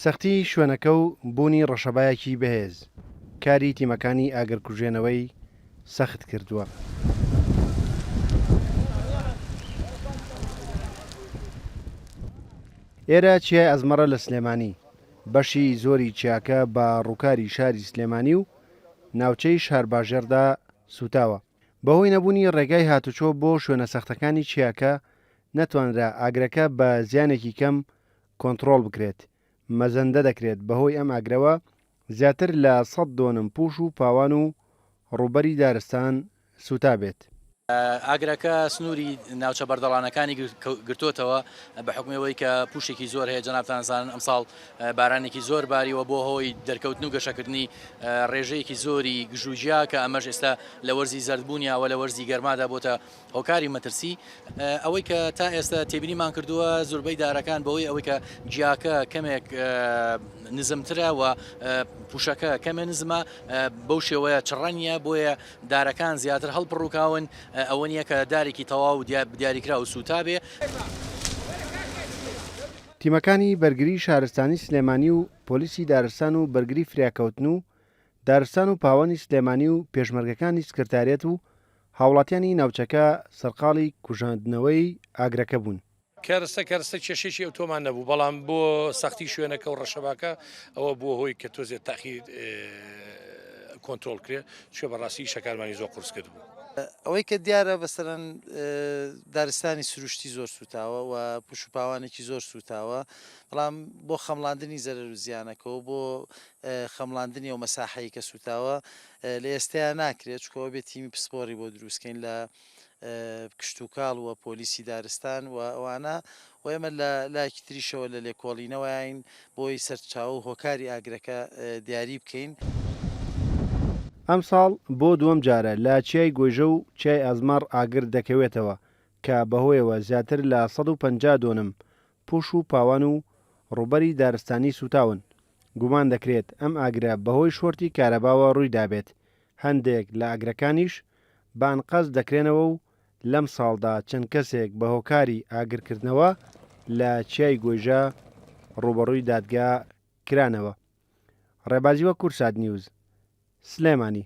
سەختیی شوێنەکە و بوونی ڕەشەبایەکی بەهێز، کاری تیمەکانی ئاگرکوژێنەوەی سەخت کردووە. ئێرە چیای ئەزمەڕە لە سلێمانی، بەشی زۆری چیاکە بە ڕووکاری شاری سلێمانی و ناوچەی شارباژێڕدا سووتاوە. بەهۆی نەبوونی ڕێگای هاتوچۆ بۆ شوێنە سەختەکانی چیاکە، نەتوانرا ئاگرەکە بە زیانێکی کەم کۆنتڕۆڵ بکرێت، مەزەندە دەکرێت بەهۆی ئەم ئاگرەوە زیاتر لە سەد دۆنم پوش و پاوان و ڕووبەری دارستان سووتابێت. ئاگرەکە سنووری ناوچە بەردەڵانەکانی گرتۆتەوە بە حوکمی ئەوەی کە پوشێکی زۆر هەیە جەنابتان زانن ئەمساڵ بارانێکی زۆر باریوە بۆ هۆی دەرکەوتن و گەشەکردنی ڕێژەیەکی زۆری گژوگیا کە ئەمەش ئێستا لە وەرزی زەردبوونیاوە لە وەرزی گەرمادا بۆتە هۆکاری مەترسی ئەوەی کە تا ئێستا تێبینیمان کردووە زۆربەی دارەکان بەهۆی ئەوەی کە گیاکە کەمێک نزمترە و پوشەکە کەمێ نزمە بەو شێوەیە چڕە نییە بۆیە دارەکان زیاتر هەڵپڕوکاون ئەوە نییە کە دارێکی تەواو دیاریکراو سووتابێ. تیمەکانی بەرگری شارستانی سلێمانی و پۆلیسی دارستان و بەرگری فریاکەوتن و دارستان و پاوانی سلێمانی و پێشمەرگەکانی سکرتاریەت و هاوڵاتیانی ناوچەکە سەرقاڵی کوژاندنەوەی ئاگرەکە بوون. کەرەستە کەرەستە کێشەیەکی ئەوتۆمان نەبوو، بەڵام بۆ سەختی شوێنەکە و ڕەشەباکە ئەوە بووە هۆی کە تۆزێ تاخیر کۆنترۆڵ کرێ، چونکە بەڕاستی ئیشەکانمانی زۆر قورس کردبوو. ئەوەی کە دیارە مەسەلەن دارستانی سروشتی زۆر سووتاوە و پوش و پاوانێکی زۆر سووتاوە، بەڵام بۆ خەمڵاندنی زەرەر و زیانەکە و بۆ خەمڵاندنی ئەو مەساحەی کە سووتاوە لە ئێستەیا ناکرێت، چونکە ئەوە بێ تیمی پسپۆڕی بۆ دروستکەین لە کشتوکاڵ و پۆلیسی دارستان و ئەوانە و ئێمە لە لایەکی تریشەوە لە لێکۆڵینەوەین بۆی سەرچاوە و هۆکاری ئاگرەکە دیاری بکەین. ئەمساڵ بۆ دووەم جارە لە چیای گۆیژە و چیای ئازمەڕ ئاگر دەکەوێتەوە کە بەهۆیەوە زیاتر لە 150 دۆنم پوش و پاوان و ڕووبەری دارستانی سووتاون، گومان دەکرێت ئەم ئاگرە بەهۆی شۆرتی کارەباوە ڕوویدابێت، هەندێک لە ئاگرەکانیش بە ئەنقەست دەکرێنەوە و لەمساڵدا چەند کەسێک بە هۆکاری ئاگرکردنەوە لە چیای گۆیژە ڕووبەڕووی دادگا کرانەوە. ڕێبازی وە کوردسات نیوز، سلێمانی.